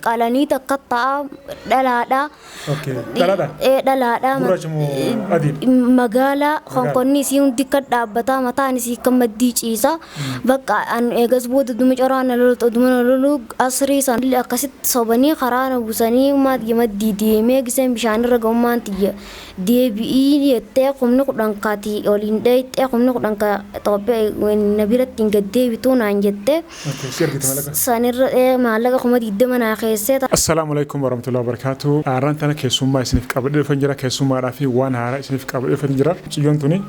Qalanii takka ta'a dhalaadha. Okay. Dhalaadha? Ee, dhalaadha. Gurraacha moo adiidha? Magaala konkonni isii hundi kan dhaabbataa, mataan isii kan maddii ciisa. Bakka an eegas booda duma coraa na lolu, duma na lolu asrii san akkasitti sobanii karaa na buusanii maat maddii deemee giseen bishaan irra ga'ummaan tiyya deebi'ii jettee 10,000 kaati oliin dheeyxee 10,000 ka Itoophiyaa na biratti hin gad deebituu naan jette. Okay. Si ergite maallaqa? Sanirra maallaqa 20,000 naa keessee. Assalaamu alaikum warahmatullahi wabarakatuh. Har'aan tana keessummaa isiniif qabadhee dhufan jira. Keessummaadhaa fi waan haaraa isiniif qabadhee dhufan jira. Mucayyoon tuni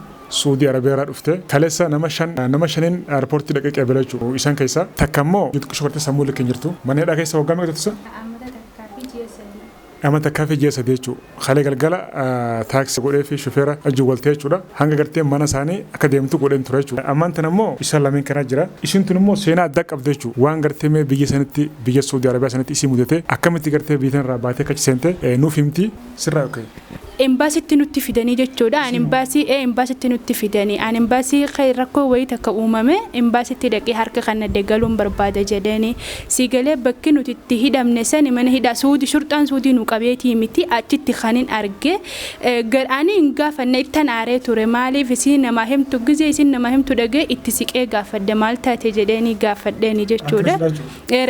Suudii Arabiyaarraa dhufte. Kaleessa nama shan, nama shaniin airportii dhaqee qeebale jechuudha. Isaan keessaa takka immoo xiqqishoo gartee sammuu likki hin jirtu. Mana hidhaa keessa waggaa meeqa turte isa? Amata takkaa fi ji'a 3. Amata takkaa fi ji'a 3 jechuudha. Kalee galgala taaksii godhee fi shufeera wajjin wal ta'e jechuudha. Hanga gartee mana isaanii akka deemtu godheen ture jechuudha. Ammaan tana immoo isaan lameen kanaa jira. Isin tun immoo seenaa addaa qabdi jechuudha. Waan gartee mee biyya sanitti, biyya Suudii Arabiyaa sanitti isii mudate, akkamitti gartee biyya tanarraa baatee akka achi seente nuuf himti. Sirraa okay. Embaasitti nutti fidanii jechuudha. An embaasii ee embaasitti nutti fidanii. An embaasii rakkoo wayii takka uumame embaasitti dhaqee harka kannadhe galuun barbaada jedheeni. Sii galee? Bakki nuti itti hidhamne sani mana hidhaa Suudi, shurxaan Suudii nu qabeetii miti, achitti kanin arge. Ani hin gaafanne, ittan aaree ture. Maaliif isin namaa himtu? Gizee isin namaa himtu dhagee itti siqee gaafadhe, maal taate jedheeni gaafadheeni jechuudha.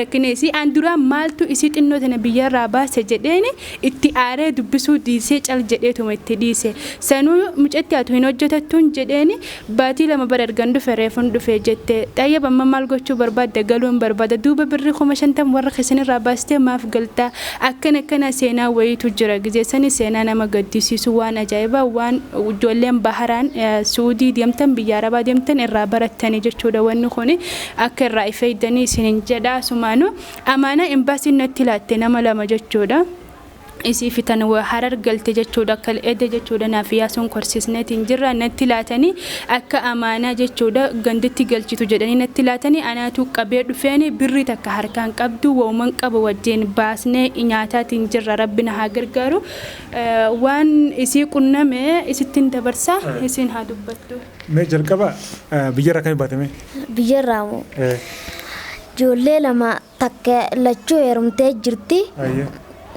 Rakkina isii an duraa maaltu isii xinnoo tana biyyarraa baase jedheeni itti aaree dubbisuu dhiisee cal jedheetuma itti dhiise. Sanuu mucatti atu hin hojjetattuun jedheeni, baatii 2 bara ergan dhufe reefun dhufe jette. Xayyab, amma maal gochuu barbaadda? Galuun barbaada. Duuba birrii 50,000 warra keessanirraa baastee maaf galtaa? Akkana akkana seenaa wayiitu jira. Gizee sani seenaa nama gaddisiisu, waan ajaa'ibaa, waan ijoolleen baharaan Suudii deemtan, biyya Arabaa deemtan irraa barattani jechuudha wanni kuni. Akka irraa ifeeydanii isinin jedha. Asumaanu amaanaa embaasiin natti laatte nama lama jechuudha. Isii fi tan Harar galte jechuudha, akka ede jechuudha, naaf Yaasuun korsiisneetiin jirra natti laatanii, akka amaanaa jechuudha, ganditti galchitu jedhanii natti laatanii. Anaatu qabee dhufeeni, birrii takka harkaan qabdu, wauman qabu wajjin baasnee nyaataatiin jirra. Rabbi na haa gargaaru. Waan isii qunname isittin dabarsa, isiin haa dubbattu. Mee jalqaba biyyarraa akkamii baate mee? Biyyarraa moo? Ijoollee lama, takka lachuu heerumtee jirti.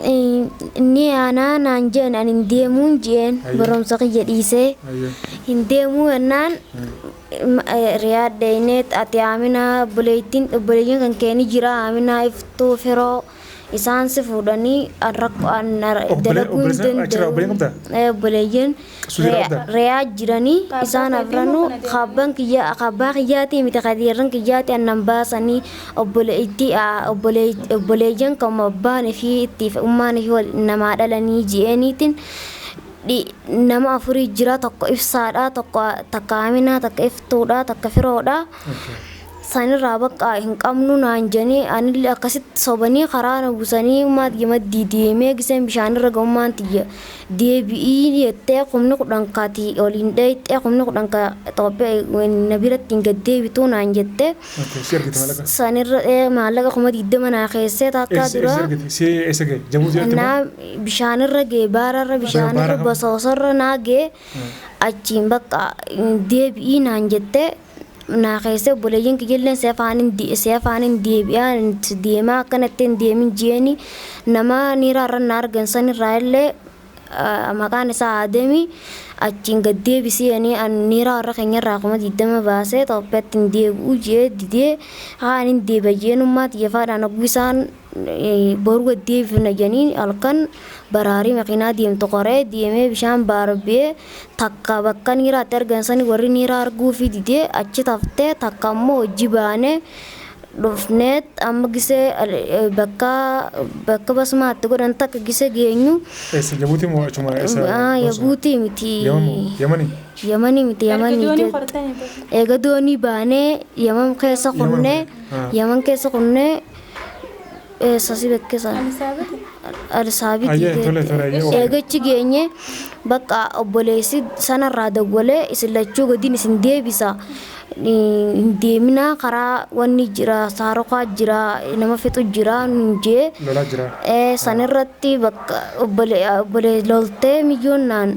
Inni aanaa naan jeen, ani hin deemuun jeen, barumsa kiyya dhiisee hin deemuu jennaan Riyaad dheeynee, ati Aaminaa obboleettiin, obboleeyyiin kan kee ni jira, Aaminaa, Iftuu, Firoo, isaan si fuudhanii, an rakkoo an dalaguu hin Achirraa obboleeyyan danda'u. qabdaa? Obboleeyyiin Suutii qabdaa? Riyaad jiranii isaan afranuu kaabban kiyya, kabbaa kiyyaatii miti, kadeerran kiyyaati annan baasanii, obboleettii obboleeyyan kan abbaan fi itti ummaan fi wal namaa dhalanii ji'eeniitiin nama afurii jira, tokko Ibsaadha, tokko, takka Aaminaa, takka Iftuudha, takka Firoodha. Sanirraa bakka hin qabnu naan jedhanii, anillee akkasitti sobanii karaa na buusanii maat maddii deemee giseen bishaanirra ga'ummaan tiyya deebi'ii jettee 10,000 kaati oliin dheeyxee 10,000 ka Itoophiyaa na biratti hin gad deebituu naan jette. Okay, si ergite maallaqa? Sanirra maallaqa 20,000 naa keessee takka Eessa dura. eessa ergite? Si eessa ga'e? Jabuutii irratti moo? Naa bishaanirra ga'e, baararra, bishaanirra. Baara kam? Bosoosarra naa ga'e, achiin bakka deebi'ii naan jette naa keessa. Obboleeyyiin kiyyilleen si afaanin deebi'aa deemaa, akkanatti hin deemin jeeni. Nama niiraarra na argan sanirraa illee maqaan isaa Aadami, achiin gad deebisii ani niiraa warra keenyarraa 20,000 baasee Itoophiyaatti hin deebi'uu jee didee, haa ani hin deebi'a jeenummaa xiyyeeffaadhaan hogguu isaan boru gad deebifna jedhanii, halkan baraarii makiinaa deemtu qoree deemee bishaan baarbee, takka bakka niiraatti argan sani warri niiraa arguufi didee achi taftee, takka ammoo hojii baanee dhufneet amma gisee bakka basmaatti godhan takka gisee geenyu. Eessa, Jabuutii moo achuma eessa? Yabuutii miti. Yamanii? Yamanii miti, Yamanii. Erga doonii kortanii booda. Eega doonii baanee Yaman keessa kunnee, Yaman keessa kunnee, eessa si bekkisa? Alisaabeti. Alsaabiti. Ayyee, tole, tole, ayyee. Eegachi geenye Bakka obboleessi sanarraa dawwalee isin lachuu gadiin isin deebisa. Hin deeminaa, karaa wanni jira, saarokaa jira, nama fixu jira nun jee. Lolaa jira. Sanirratti bakka obbole loltee miyyoonnaan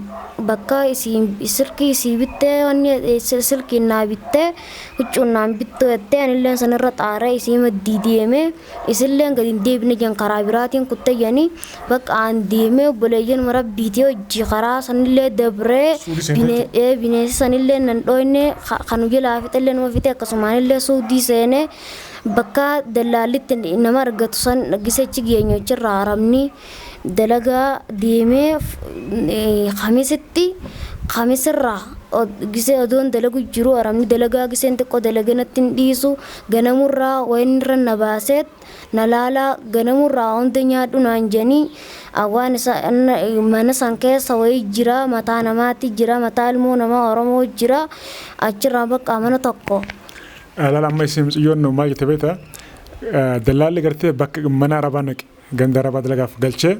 bakka isii silkii isii bittee, wanni silkiin naa bittee, huccuun naan bittuu jettee, anilleen sanirra xaaree isii maddii deemee, isilleen gadi hin deebine jan, karaa biraatiin kutte janii. Bakka an deemee obboleeyyan rabbiitii hojii karaa sanillee dabree Suudii seente. Bineensi sanillee nan dhoyne, kanu jalaa fixellee nama fixe. Akkasumaanillee suudii seenee bakka dallaallitti nama argatu san gisechi geenyu achirraa haramni dalagaa deemee kamisitti kamisirraa gisee odoon dalagu jiru, haramni dalagaa giseen xiqqoo dalaganatti hin dhiisu. Ganamurraa wayinirra na baaseet na laalaa, ganamurraa hunda nyaadhu naan janii. Waan isa mana san keessa wayii jira, mataa namaatti jira, mataa ilmoo namaa Oromoo jira achirraa, bakka mana tokko. Laala, amma isin mucayyoon maal jette beektaa? Dallaalli gartee bakka mana arabaa naqe, ganda arabaa dalagaaf galchee,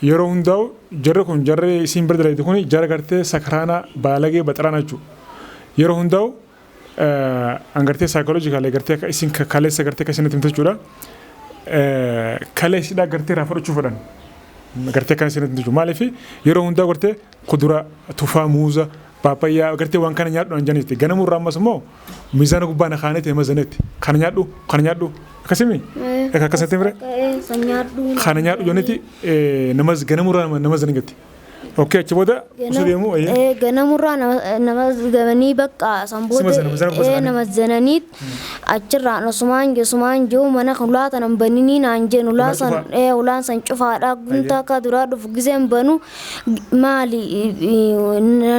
yeroo hundaa'u jarri kun, jarri isiin bira dalagde kun, jara gartee sakaraana, baalagee, baxaraana jechuudha. Yeroo hundaa'u an gartee psychological gartee akka isin kaleessa gartee akka isinitti himte jechuudha. Kalee isidhaa gartee irraa fudhachuu fedhan. Gartee akka isinitti himte jechuudha. Maaliif yeroo hundaa gartee kuduraa, tufaa, muuza, paapayyaa, gartee waan kana nyaadhu an janitti. Ganamurraa ammas immoo miizaana gubbaa na kaanee ta'e mazanetti. Kana nyaadhu, kana nyaadhu. Akkasimi? Akkasatti mire? San nyaadhu. Kana nyaadhu janitti nama ganamurraa nama zani gatti. Okay, achi booda osoo deemu Ganamurraa nama gamanii bakka san booda Si mazana, mazana gosa nama zananiit achirraan osumaan jiru mana ulaa tanan baninii naan jeen, ulaa Ulaa san cufaa? Ulaan san cufaadha. Guntaa akka duraa dhufu giseen banu maali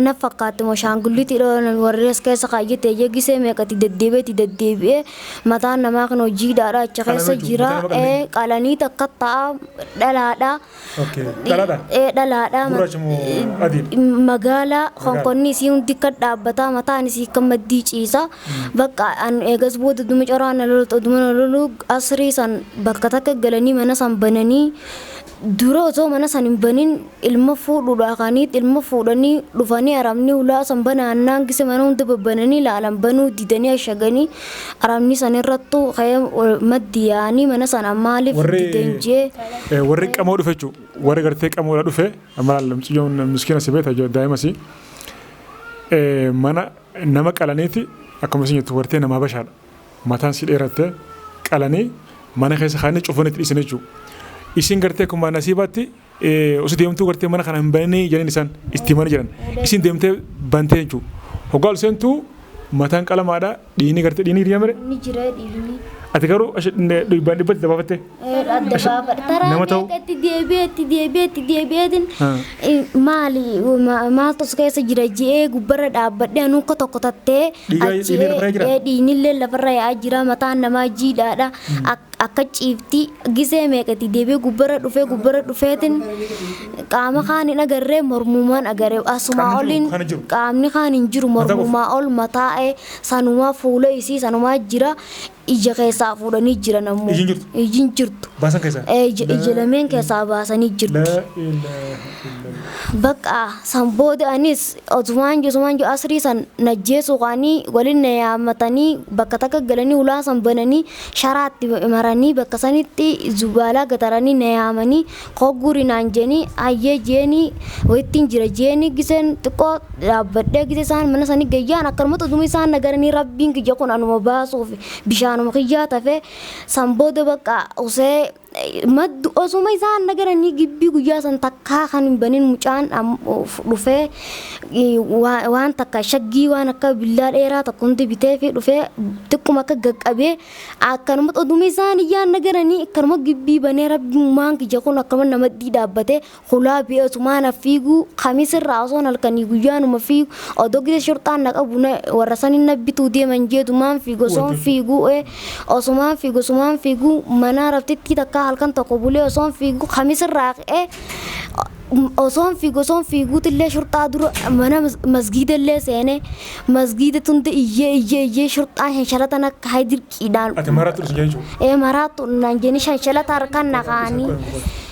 na fakkaatti moo shaangulliitii warri as keessa kaayyate jee, gisee meeqati deddeebi'eeti deddeebi'ee mataan namaa kan hojiidhaadha achi keessa Qalame jechuudha, jira. mataa nama qalanii? Qalanii takka ta'a, dhalaadha. Okay. Dhalaadha? Dhalaadha. Gurraacha moo adiidha? Magaalaa konkonni isii hundi kan dhaabbataa, mataan isii kan maddii ciisa. Bakka an eegas booda duma coraa na lolu, duma na lolu, asrii san bakka takka galanii mana san bananii, dura osoo mana san hin banin ilma fuudhuudha kaniit ilma fuudhanii dhufanii, aramni ulaa san banaannaan gise mana hunda babbananii laalan, banuu didanii ashaganii, aramni san irrattu ka'ee maddi yaa'anii mana sana maaliif didan jee. Warri qamoo dhufe jechuudha. Warri gartee qamoodha dhufe, maal, mucayyoon miskiina si beekta, daa'ima si mana nama qalaniiti, akkuma isin jettu gartee nama habashaadha. Mataan si dheeratte, qalanii mana keessa kaanii cufanii itti dhiisan jechuudha. Isin gartee akkuma nasiibaatti osoo deemtuu gartee mana kana hin bananii jedhan, isaan itti himanii jiran. Isin deemtee bantee jechuudha. Hoggaa ol seentuu mataan qalamaadha, dhiigni gartee dhiigni hiriyaa mire. Ni jira dhiigni. Ati garuu dhibbaan dhibbatti dabaafattee. Adda baafadha. Taraa Nama ta'u- meeqa itti deebi'ee itti deebi'ee itti deebi'eetiin maali maaltu as keessa jira je'ee gubbarra dhaabbadhee anuu akka tokko tattee Dhiigni lafarra jira? Dhiignillee lafarra yaa'aa jira, mataan namaa jiidhaadha. Akka ciifti gisee meeqa itti deebi'ee gubbarra dhufee gubbarra dhufeetiin qaama kaan hin agarree, mormumaan agarree asumaa Qaamni jiru, oliin kan jiru. Qaamni kaan hin jiru. Mataa qofa. Mormumaa ol mataa'ee sanumaa fuula isii sanumaa jira, ija keessaa fuudhanii jiran ammoo. Iji hin jirtu? Iji hin jirtu. Baasan keessaa? Ija lameen keessaa baasanii jirtu. La ilaaha illallah. Bakka san booda anis osumaan jiru asrii san najjeessu kaanii waliin na yaammatanii, bakka takka galanii ulaa san bananii, sharaatti maranii, bakka sanitti zubaalaa gataranii na yaamanii, kogguri naan jeenii, hayyee jeenii, wayittiin jira jeenii, giseen xiqqoo dhaabbadhee gisee isaan mana sanii gayyaan akkanumatti oduma isaan nagaranii, rabbiin kiyya kun anuma baasuuf bishaanuma kiyyaa tafe. San booda bakka usee maddu osuma isaan nagaranii gibbii guyyaa san takkaa kan hin banin mucaan dhufee waan takka shaggii waan akka billaa dheeraa tokko hundi bitee fi dhufee xiqquma akka gaqqabee akkanumatti oduma isaan iyyaan nagaranii akkanuma gibbii banee, rabbiin kiyya kun akkanuma namaddii dhaabbatee hulaa bi'ee osumaan fiiguu, kamisirraa osoon halkanii guyyaanuma fiigu, odoo gise shurxaan na qabu warra sanin na bituu deeman jeetumaan fiigu, osoon fiigu, osumaan fiigu, osumaan fiigu, mana rabtitti takka halkan tokko bulee, osoon fiigu kamisirraa ka'ee osoon fiigu, osoon fiiguutillee shurxaa dura mana masgiidallee seenee, masgiida tunda iyyee iyyee iyyee, shurxaan shanshalatan akka haydirqiidhaan. Ati maraatu dhufu jechuudha. Ee, maraatu naan jeni, shanshalata harkaan na kaa'anii.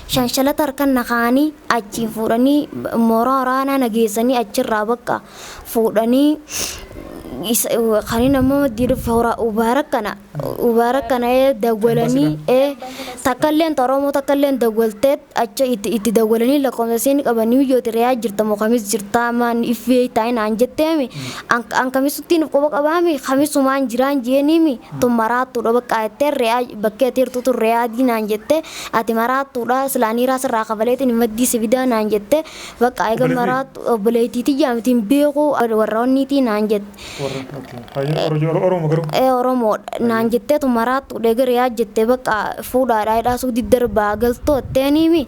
Shanshalata harkan na kaanii achiin fuudhanii mooraa waraanaa na geessanii, achirraa bakka fuudhanii kan ammoo Mubaarak kana dawwalanii, takkalleen Oromoo takkalleen dawwaltee achi itti dawwalanii lakkoofsa isiin qabanii, biyyooti re'aa jirta moo kamis jirtaa, maan iffee taa'in naan jetteemi, an kamisutti quba qabaami, kamisumaan jiraan jeeniimi, tun maraattuudha bakka jettee, re'aa bakkee ati jirtutu re'aa adii naan jette, ati maraattuudha, silaaniiraa sirraa kafaleetiin maddii sibidaa naan jette. Bakka eega maraattu obboleettiitii jaamtiin beeku warra onniitii naan jette. Oromoo garuu? Ee, Oromoodha naan jetteetu, maraattu dheegaree jettee, bakka fuudhaadhaa hidhaa suuti darbaa galtoo itteeniimi.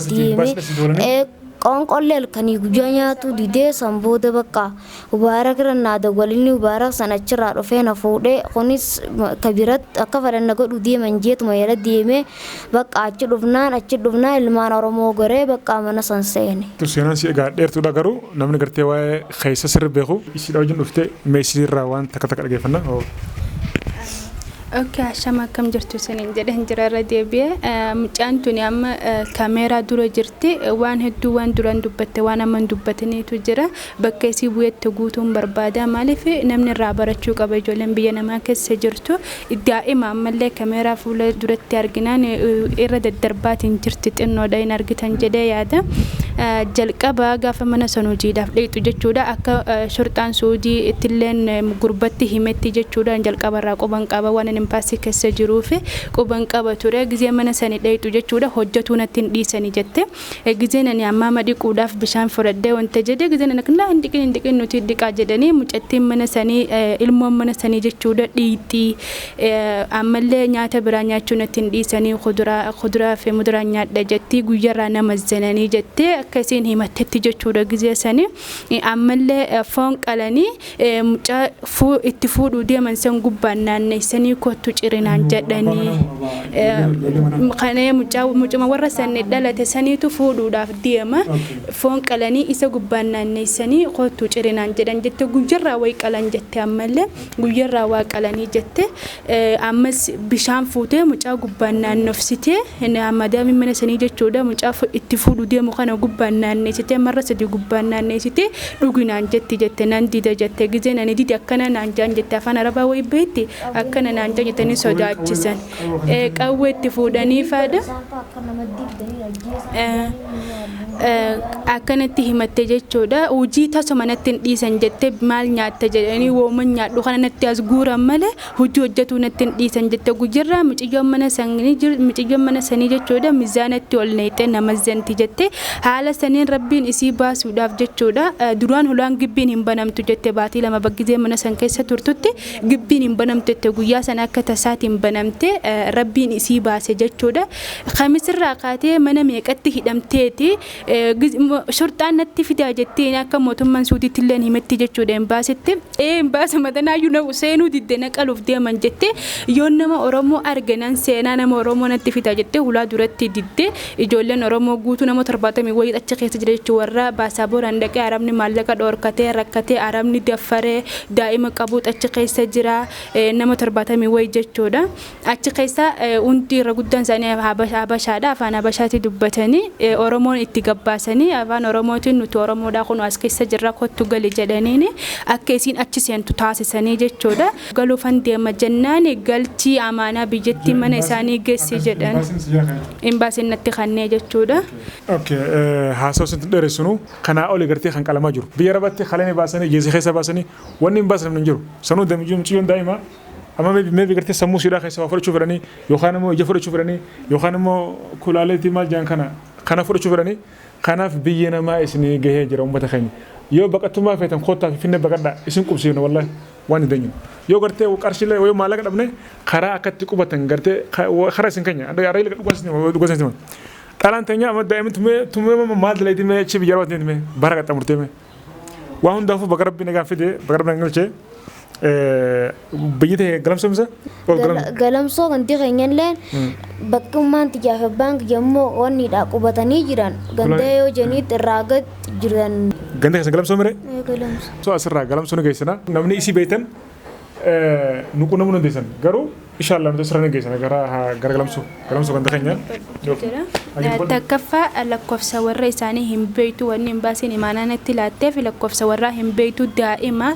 Deemee qoonqollee halkanii guyyaa nyaatu didee, san booda bakka Mubaarak irra naa dawwalinni, Mubaarak san achirraa dhufee na fuudhee, kunis kabiratti akka fedhan na godhu deeman jeetuma jala deemee, bakka achi dhufnaan ilmaan Oromoo garee bakka mana san seene. Seenaan si egaa dheertuudha, garuu namni gartee waa'ee keessa sirri beeku isiidha wajjin dhuftee meeshiirraa waan takka takka dhaggeeffanna. Okay, ashama, akkam jirtu isiniin jedhan jira irra deebi'ee. Mucaan tuni amma kaameeraa dura jirti. Waan hedduu waan duraan dubbatte, waan amma hin dubbatiniitu jira. Bakka isii bu'etti guutuun barbaada. Maaliif, namni irraa barachuu qaba. Ijoolleen biyya namaa keessa jirtu daa'ima ammallee kaameeraa fuula duratti arginaan irra daddarbaatiin jirti, xinnoodha hin argitan jedhee yaada. Jalqaba gaafa mana san hojiidhaaf dheeyxu jechuudha, akka shurxaan Suudii ittilleen gurbatti himetti jechuudha. Jalqaba irraa quban qaba, waan inni imbaasii keessa jiruuf quban qaba ture. Gizee mana sani dheeyxu jechuudha, hojjetuu natti hin dhiisani jette. Gizeen ani ammaama dhiquudhaaf bishaan fudhadhee wanta jedhe, gizeen ani akkana hin dhiqin, hin dhiqin, nuti dhiqaa jedhanii, mucattiin mana sanii, ilmoon mana sanii jechuudha, dhiixii. Ammallee nyaata biraa nyaachuu natti hin dhiisanii, kuduraa fi muduraa nyaadha jetti, guyyarraa nama zananii jettee akka isiin himattetti jechuudha. Gizee sanii ammallee foon qalanii mucaa itti fuudhuu deeman san gubbaan naanneessanii kottu cirinaan jedhanii, kana mucaa mucuma warra sanni dhalate saniitu fuudhuudhaaf deema, foon qalanii isa gubbaan naanneessanii kottu cirinaan jedhan jette. Guyyarraa wayi qalan jette, ammallee guyyarraa waa qalanii jette. Ammas bishaan fuutee mucaa gubbaan naannofsitee, madaamiin mana sanii jechuudha, mucaa itti fuudhu deemu kana gubbaan naanneessitee, marra sadi gubbaan naanneessitee dhuginaan jetti jette. Nan dida jette. Gizeen ani dide akkana naan jaan jette, afaan Arabaa wayi beetti, akkana naan jaan jettanii sodaachisan, qawwee itti fuudhanii faadha akkanatti himatte jechuudha. Hojii tasuma natti hin dhiisan jette. Maal nyaatta jedhanii, wooman nyaadhu kana natti as guuran malee hojii hojjetuu natti hin dhiisan jette. Guyyarraa mucayyoon mana sanii jechuudha mizaanatti ol neexee nama zanti jette. Haala saniin Rabbiin isii baasuudhaaf jechuudha. Duraan hulaan gibbiin hin banamtu jette. Baatii 2 baggizee mana san keessa turtutti gibbiin hin banamtu jette. Guyyaa sana akka tasaatiin banamte, Rabbiin isii baase jechuudha. Kamisirraa kaatee mana meeqatti hidhamteeti, shurxaan natti fidaa jetteen, akka mootummaan Suudiitti illee himetti jechuudha embaasitti. Ee, embaasa matanaayyuu na seenuu didde, na qaluuf deeman jette. Yoo nama Oromoo arganan seenaa, nama Oromoo natti fidaa jette, hulaa duratti didde. Ijoolleen Oromoo guutuu nama 70 wayii achi keessa jira jechuudha. Warra baasabooraan dhaqee Arabni maallaqa dhoorkatee rakkatee, Arabni daffaree daa'ima qabuut achi keessa jira, nama 70 wayii jechuudha. Achi keessa hundi irra guddaan isaanii Habashaadha. Afaan Habashaatti dubbatanii, Oromoon itti gabbaasanii, afaan Oromootiin nuti Oromoodha, kun as keessa jirra, kottu gali jedhaniini akka isiin achi seentu taasisanii jechuudha. Galuufan deema jennaan, galchii amaanaa biyyattii mana isaanii geessi jedhan. Imbaasiin natti kannee jechuudha. Okay, haasawa isin dheeressinu kanaa oli gartee kan qalamaa jiru. Biyya Arabaatti kalee baasanii, jeesii keessa baasanii, wanni hin baasan hin jiru. Sanuu damijuu mucayyoon daa'ima amma maybe gartee sammuu siidhaa keessa waa fudhachuu fedhanii, yookaan immoo ija fudhachuu fedhanii, yookaan immoo kulaaleetii maal jedhan kana fudhachuu fedhanii. Kanaaf biyya namaa isinii gahee jira uummata keenya. Yoo baqattummaa feetan kottaa Finfinnee baqadhaa, isin qubsiifna, wallahi waan hin dandeenyu. Yoo gartee qarshiilee yoo maallaqa dhabne, karaa akkatti qubatan gartee karaa isin keenya dhugaa isin. Dhalaan teenya amma daa'imni tumee tumee maal dalayti mee achi biyya Arabaatti mee bara qaxxaamurtee mee. Waa hundaafuu baga Rabbi nagaan fide, baga Rabbi nagaan galchee. Biyyi ta'e Galamsoo misa? Galamsoo ganti keenyallee bakki ummaan tiyyaaf abbaan yommuu wanniidha qubatanii jiran ganda yoo jeniitti irraa gad jiran. Ganda keessa Galamsoo mire? Galamsoo. So asirraa Galamsoo ni geessina. Namni isii beektan nu qunnamuu dandeessan. Garuu inshallah nuti asirraa ni geessina gara Galamsoo. Galamsoo ganda keenya. Jira. Takkaffaa, lakkoofsa warra isaanii hin beektu. Wanni imbaasiin imaanaa natti laatteef lakkoofsa warraa hin beektu, daa'ima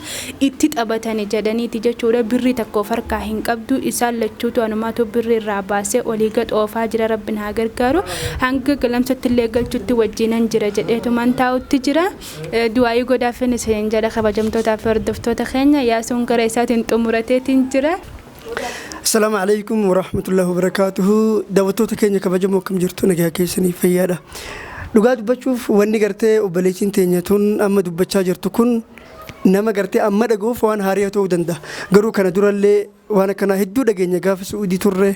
itti taphatani jedhaniiti jechuudha. Birrii tokko of harkaa hin qabdu. Isaan lachuutu anumaatu birrii irraa baasee olii gad oofaa jira. Rabbiin haa gargaaru. Hanga galamsatti illee galchutti wajjinan jira jedheetuman taa'utti jira. Du'aayii godhaafin isin jedha, kabajamtootaa fi hordoftoota keenya. Yaasuun gara isaatiin xumurateetiin jira. Asalaamu alaikum warahmatullahi wabarakaatuhu. Daawwattoota keenya kabajamoo, akkam jirtu? Nagaa keessanii? Fayyaadha. Dhugaa dubbachuuf, wanni gartee obboleettiin teenya tun amma dubbachaa jirtu kun nama gartee amma dhaga'uuf waan haaraa ta'uu danda'a. Garuu kana durallee waan akkanaa hedduu dhageenya. Gaafa Su'uudii turre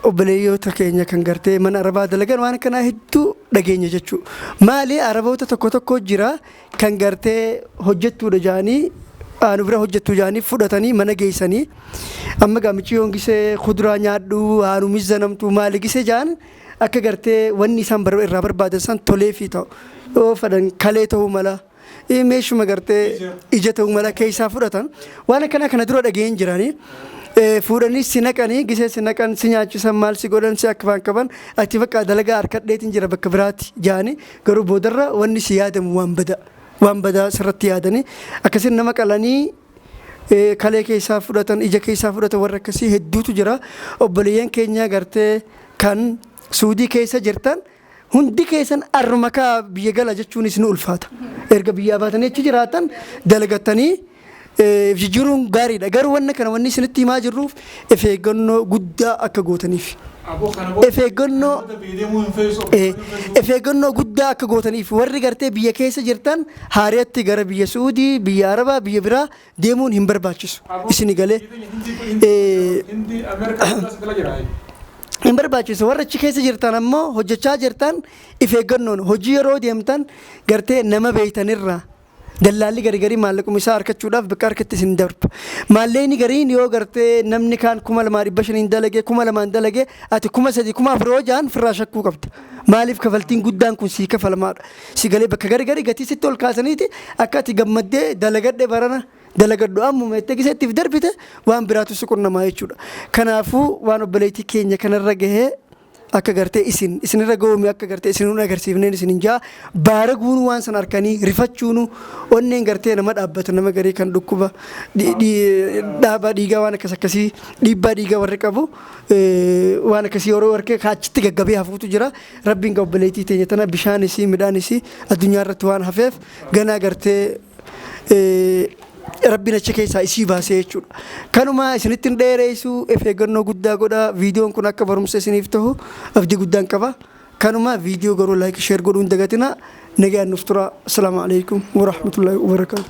obboleeyyoota keenya kan gartee mana arabaa dalagan waan akkanaa hedduu dhageenya jechuudha. Maali, araboota tokko tokko jira kan gartee hojjettuudha jaanii, anu bira hojjettu jaanii fudhatanii mana geessanii, amma gaamichi yoon gisee kuduraa nyaadhu, aanu mizanamtu, maali gisee jaan, akka gartee wanni isaan irraa barbaadan san toleefii ta'u yoo fedhan kalee ta'uu mala, meeshuma gartee ija ta'uu mala keessaa fudhatan. Waan akkanaa kana dura dhageen jiranii. Fuudhanii si naqanii, gisee si naqan si nyaachisan, maal si godhan, si akka waan qaban, ati bakka dalagaa harkadheetiin jira bakka biraatti jaanii, garuu boodarra wanni si yaadamu waan badaa, waan badaa sirratti yaadanii akkasiin nama qalanii kalee keessaa fudhatan, ija keessaa fudhatan. Warra akkasii hedduutu jira. Obboleeyyan keenya gartee kan Suudii keessa jirtan hundi keessan, arruma kaa biyya gala jechuunis ni ulfaata. Erga biyyaa baatanii achi jiraatan dalagattanii jijjiiruun gaariidha. Garuu wanna kana wanni isinitti himaa jirruuf of eeggannoo guddaa akka gootaniif. Of eeggannoo guddaa akka gootaniif. Warri gartee biyya keessa jirtan haariyatti gara biyya Suudii, biyya Arabaa, biyya biraa deemuun hin barbaachisu. Isini galee hin barbaachisu. Warra achi keessa jirtan ammoo, hojjechaa jirtan, if eeggannoon hojii yeroo deemtan gartee nama beeytanirraa. Dallaalli gari garii maallaquma isaa harkachuudhaaf bakka harkatti isin darba. Maallaqni gariin yoo gartee namni kaan 2500n dalage, 2000n dalage, ati 3000, 4000 yoo jaan firraa shakkuu qabda. Maaliif, kafaltiin guddaan kun sii kafalamaadha. Si galee, bakka gari garii gatii sitti ol kaasaniiti akka ati gammaddee dalagadhe barana dalagadhu ammuma itti giseettiif darbite waan biraatu si qunnamaa jechuudha. Kanaafuu waan obboleettii keenya kanarra gahee akka gartee isin isinirra ga'uumi, akka gartee isin hin agarsiifneen isin hin jaa baara guunuu, waan san harkanii rifachuunu onneen gartee nama dhaabbata. Nama garii kan dhukkuba dhaabaa dhiigaa, waan akkas akkasii, dhiibbaa dhiigaa warri qabu, waan akkasii yeroo harkee achitti gaggabee hafuutu jira. Rabbiin ga obboleettii teenya tana bishaan isii, midhaan isii addunyaa irratti waan hafeef ganaa gartee Rabbiin achi keessaa isii baasee jechuudha. Kanuma isinitti hin dheereessu, of eeggannoo guddaa godha. Viidiyoon kun akka barumsa isiniif ta'u abdii guddaan qaba. Kanuma viidiyoo garuu like, share godhuu hin dagatina. Nagaan nuuf tura. Asalaamu alaikum warahmatullahi wabarakaatu.